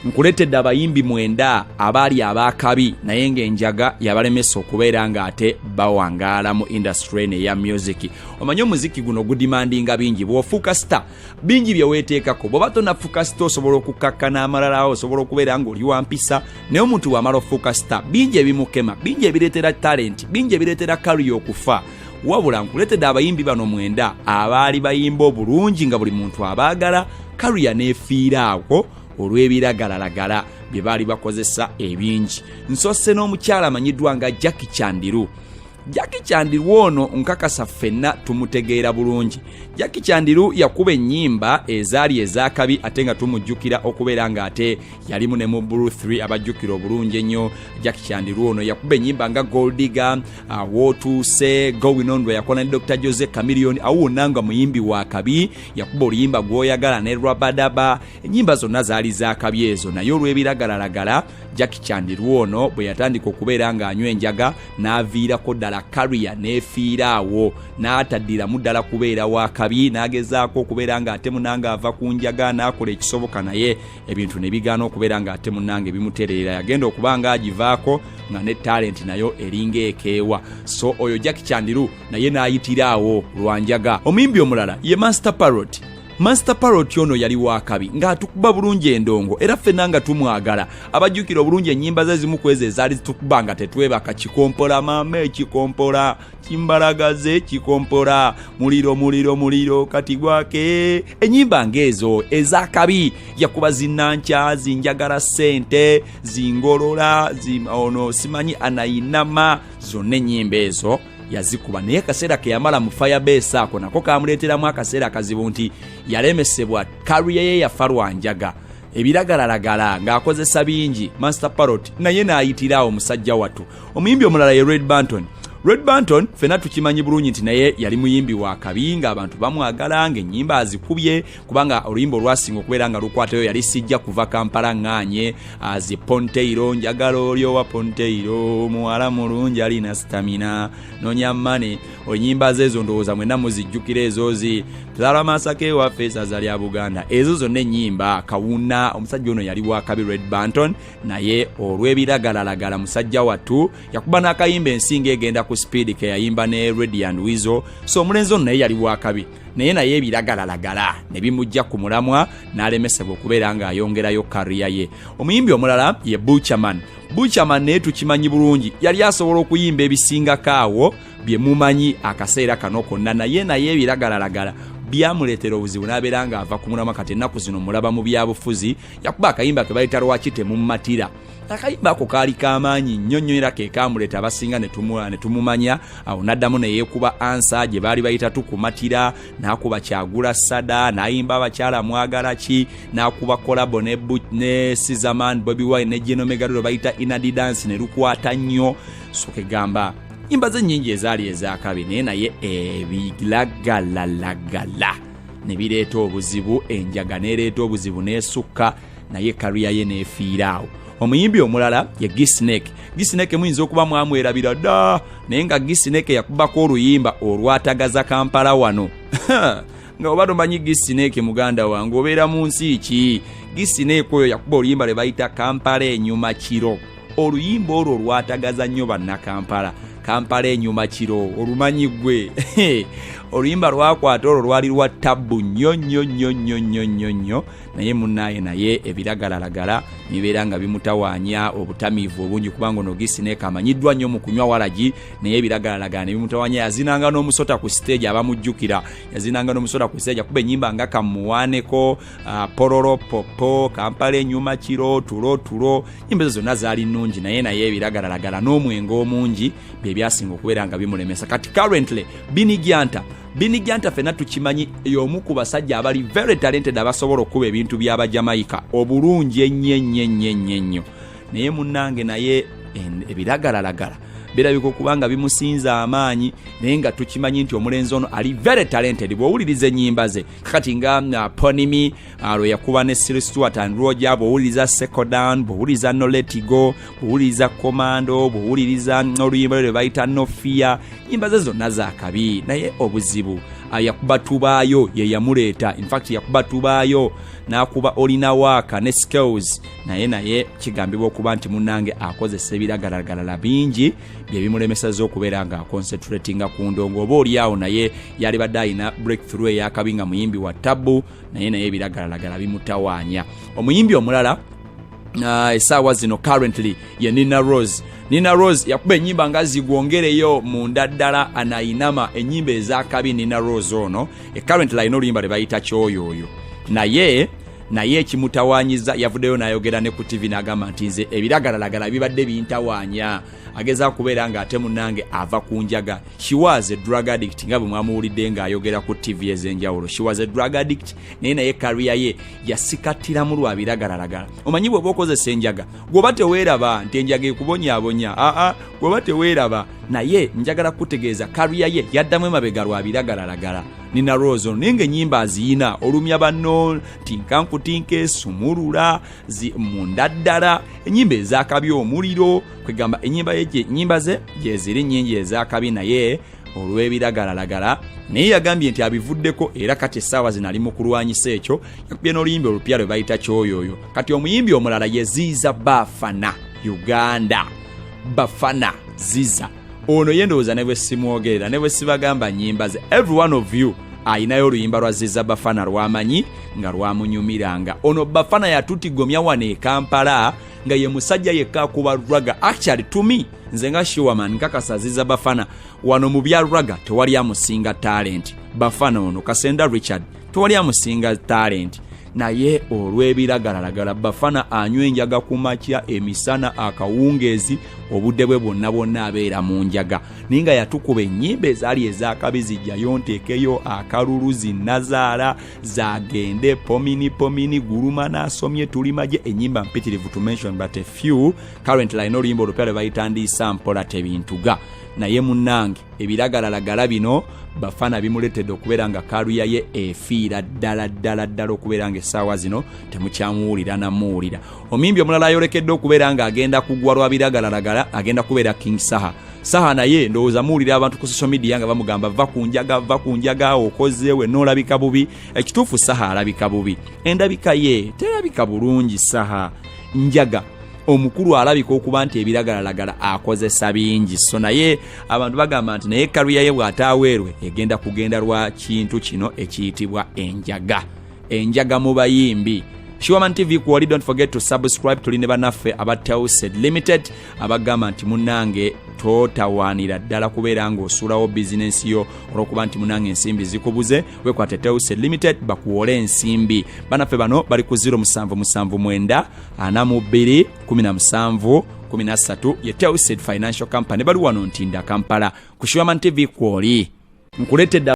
Nkuleetedde abayimbi 9 abaali ab'akabi naye ng'enjaga yabalemesa okubeera ng'ate bawangaala mu industry eno eya music. Omanye omuziki guno gudimandinga bingi, bw'ofuuka star bingi bye weeteekako. Bw'oba tonafuuka star osobola okukakkana amalala, osobola okubeera ng'oli wa mpisa, naye omuntu bw'amala ofuuka star bingi ebimukema, bingi ebireetera talent, bingi ebireetera career okufa. Wabula nkuleetedde abayimbi bano 9 abaali bayimba obulungi nga buli muntu abaagala, career n'efiira awo olw'ebiragalalagala bye baali bakozesa ebingi. Nsosse n'omukyala amanyiddwa nga Jackie Chandiru. Jackie Chandiru ono nkakasa ffenna tumutegeera bulungi. Jackie Chandiru yakuba ennyimba ezaali ez'akabi ate nga tumujjukira okubeera ng'ate yalimu ne mu Blue 3 abajjukira obulungi ennyo. Jackie Chandiru ono yakuba ennyimba nga Gold Digger, Wootuuse, Going On lwe yakola ne Dr. Jose Chameleone, awo wonna nga muyimbi wa kabi. Yakuba oluyimba Gw'oyagala ne Rabadaba. Ennyimba zonna zaali z'akabi ezo, naye olw'ebiragalalagala Jackie Chandiru ono bwe yatandika okubeera ng'anywa enjaga n'aviirako ddala career n'efiira awo, n'ataddiramu ddala kubeera wa kabi, n'agezaako okubeera ng'ate munange ava ku njaga n'akola ekisoboka, naye ebintu ne bigaana okubeera ng'ate munange bimutereera. Yagenda okuba ng'agivaako nga ne talent nayo eringa ekeewa. So oyo Jackie Chandiru naye n'ayitira awo lwa njaga. Omuyimbi omulala ye Master Parrot. Master Parrot ono yali wakabi ng'atukuba bulungi endongo era ffenna nga tumwagala. Abajjukira obulungi ennyimba ze zimu ku ezo ezaali zitukuba nga tetwebaka: kikompola maama, ekikompola kimbalagaze, kikompola muliro muliro muliro kati gwake. Ennyimba ng'ezo ez'akabi yakuba zinnankya, zinjagala ssente, zingolola ono simanyi anayinama, zonna ennyimba ezo yazikuba. Naye akaseera ke yamala mu Firebase ako nako kamuleeteramu akaseera akazibu nti yalemesebwa, career ye yafa lwa njaga, ebiragalalagala ng'akozesa bingi. Master Parrot naye n'ayitira awo musajja wattu. Omuyimbi omulala ye Red Banton. Red Banton ffenna tukimanyi bulungi nti naye yali muyimbi wa kabi ng'abantu bamwagala, ng'ennyimba azikubye, kubanga oluyimba olwasinga okubeera nga lukwatayo yali Sijja Kuva Kampala ŋŋaanye, zi Ponteiro, njagala oli owa Ponteiro, muwala mulungi alina stamina, nonya mane. Ennyimba ze ezo ndowooza mwenna muzijjukira ezo zi Masaka ewaffe esaza lya Buganda, ezo zonna ennyimba kawuna. Omusajja ono yali wakabi Red Banton, naye olw'ebiragalalagala musajja wattu yakuba n'akayimba Ensinga Egenda ku Speed ke yayimba ne Ready and Weasel. So omulenzi ono naye yali wakabi, naye ebiragalalagala ne bimujja ku mulamwa n'alemesebwa okubeera ng'ayongerayo career ye. Omuyimbi omulala ye Buchaman. Buchaman naye tukimanyi bulungi yali asobola okuyimba ebisingako awo bye mumanyi akaseera kano konna, naye ebiragalalagala byamuleetera obuzibu n'abeera ng'ava ku mulamwa. Kati ennaku zino mulaba mu byabufuzi. Yakuba akayimba ke bayita Lwaki Temummatira. Akayimba ako kaali kamaanyi nnyo nnyo era ke kamuleeta abasinga ne tumumanya. Awo n'addamu ne yeekuba ansa gye baali bayita Tukumatira, n'akuba Kyagula Sada, n'ayimba Abakyala Mwagala Ki, n'akuba collabo ne Sizaman, Bobi Wine ne Geno Megalolo bayita Inadi Dance ne lukwata nnyo. So kegamba nyimba ze nnyingi ezaali ezakabi, naye ebiragalalagala ne bireeta obuzibu, enjaga n'ereeta obuzibu n'esukka, naye career ye n'efiira awo. Omuyimbi omulala ye Gisnake. Gisnake muyinza okuba mwamwerabira dda, naye nga Gisnake yakubako oluyimba olwatagaza Kampala wano. Nga oba tomanyi Gisnake, muganda wange, obeera mu nsi ki? Gisnake oyo yakuba oluyimba lwe bayita Kampala Enyuma Kiro. Oluyimba olwo lwatagaza nnyo bannakampala. Kampala Enyuma Kiro olumanyi ggwe? Oluyimba lwakwata olwo lwali lwa tabbu nnyo nnyo nnyo nnyo nnyo nnyo nnyo, naye munnaye naye ebiragalalagala bibeera nga bimutawaanya, obutamiivu obungi, kubanga ono Gisnake amanyiddwa nnyo mu kunywa walagi, naye ebiragalalagala ne bimutawaanya. Yazinanga n'omusota ku stage, abamujjukira yazinanga n'omusota ku stage. Akuba ennyimba nga Kamuwaaneko, Pololo Popo, Kampala Enyuma Kiro, Tulo Tulo, nyimba ezo zonna zaali nnungi, naye ebiragalalagala n'omwenge omungi bye byasinga okubeera nga bimulemesa. Kati currently Binigyanta. Binigyanta ffenna tukimanyi y'omu ku basajja abali very talented, abasobola okukuba ebintu by'Abajamaika obulungi ennyo ennyo ennyo ennyo ennyo, naye munnange naye ebiragalalagala birabika okuba nga bimusinza amaanyi, naye nga tukimanyi nti omulenzi ono ali very talented bw'owuliriza ennyimba ze. Kakati nga Ponimi lwe yakuba ne Sil Stewart and Roger, bw'owuliriza Settle Down, bw'owuliriza No Let Go, bw'owuliriza Commando, bw'owuliriza oluyimba lwe bayita No Fear, nyimba ze zonna zakabi, naye obuzibu Yakuba Tubaayo ye yamuleeta. Infact yakuba Tubaayo n'akuba Olina Waaka ne Skills, naye kigambibwa okuba nti munnange akozesa ebiragalagalala bingi bye bimulemeseza okubeera nga aconcentratinga ku ndongo. Oba oli awo naye yalibadde alina breakthrough eyakabi nga muyimbi wa tabu, naye ebiragalalagala bimutawaanya. Omuyimbi omulala essaawa zino currently ye Nina Rose. Nina Rose yakuba ennyimba nga Zigwongereyo, Munda Ddala, Anayinama, ennyimba ezakabi. Nina Rose ono currently alina oluyimba lwe bayita Kyoyooyo, naye ekimutawanyiza yavuddeyo n'ayogera ne ku TV n'agamba nti nze ebiragalalagala bibadde bintawaanya. Agezaako kubeera ng'ate munnange ava ku njaga. She was a drug addict, nga bwe mwamuwulidde ng'ayogera ku TV ez'enjawulo. She was a drug addict, naye career ye yasikattiramu lwa biragalalagala. Omanyi bw'oba okozesa enjaga, gwoba teweeraba nti enjaga ekubonyaabonya, aa, gwoba teweeraba. Naye njagala kukutegeeza career ye yaddamu emabega lwa biragalalagala. Nina Rose ono, naye ng'ennyimba aziyina, Olumya Banno, Tinkankutinke, Sumulula, Munda Ddala, ennyimba ezakabi, Omuliro, kwegamba ennyimba ye ennyimba ze gyeziri nnyingi ezakabi, naye olw'ebiragalalagala. Naye yagambye nti abivuddeko era kati essaawa zino ali mu kulwanyisa ekyo. Yakubye n'oluyimba olupya lwe bayita Kyoyooyo. Kati omuyimbi omulala ye Ziza Bafana, Uganda Bafana. Ziza ono ye ndowooza ne bwe simwogerera, ne bwe sibagamba nnyimba ze, every one of you ayinayo oluyimba lwa Ziza Bafana lwamanyi nga lwamunyumiranga. Ono Bafana yatutigomya wano e Kampala nga ye musajja yekka akuba ragga. Actually, to me, nze nga Sure Man, nkakasa Ziza Bafana wano mu bya ragga tewali amusinga talent. Bafana ono Kasenda Richard tewali amusinga talent, naye olw'ebiragalalagala. Bafana anywa enjaga ku makya, emisana, akawungeezi, obudde bwe bwonna bwonna abeera mu njaga, naye nga yatukuba ennyimba ezaali ezakabi: Zijjayo Nteekeyo, Akalulu, Zinnazaala, Zagende, Pomini Pomini, Guluma N'asomye, Tulimaje, ennyimba mpitirivu, to mention but a few. Currently alina oluyimba olupya lwe bayita Ndiisa Mpola Tebintuga, naye munnange ebiragalalagala bino Bafana bimuleetedde okubeera nga career ye efiira ddala ddala ddala, okubeera nga essaawa zino temukyamuwulira namuwulira. Omuyimbi omulala ayolekedde okubeera ng'agenda kugwa lwa biragalalagala agenda kubeera King Saha. Saha naye ndowooza muwulira abantu ku social media nga bamugamba, "Va ku njaga, va ku njaga, okozeewe noolabika bubi." Ekituufu Saha alabika bubi, endabika ye terabika bulungi. Saha njaga, omukulu alabika okuba nti ebiragalalagala akozesa bingi. So naye abantu bagamba nti naye career ye bw'ataaweerwe egenda kugenda lwa kintu kino ekiyitibwa enjaga, enjaga mu bayimbi. Sure Man TV kwoli, don't forget to subscribe. Tuli ne bannaffe aba Telsed Limited abagamba nti munnange totawaanira ddala kubeera ng'osuulawo bizinensi yo olw'okuba nti munnange ensimbi zikubuze. Wekwate Telsed Limited bakuwole ensimbi. Bannaffe bano bali ku 0779 42 17 13, ye Telsed Financial Company. Bali wano Ntinda, Kampala. Ku Sure Man TV kwoli nkuleetedde.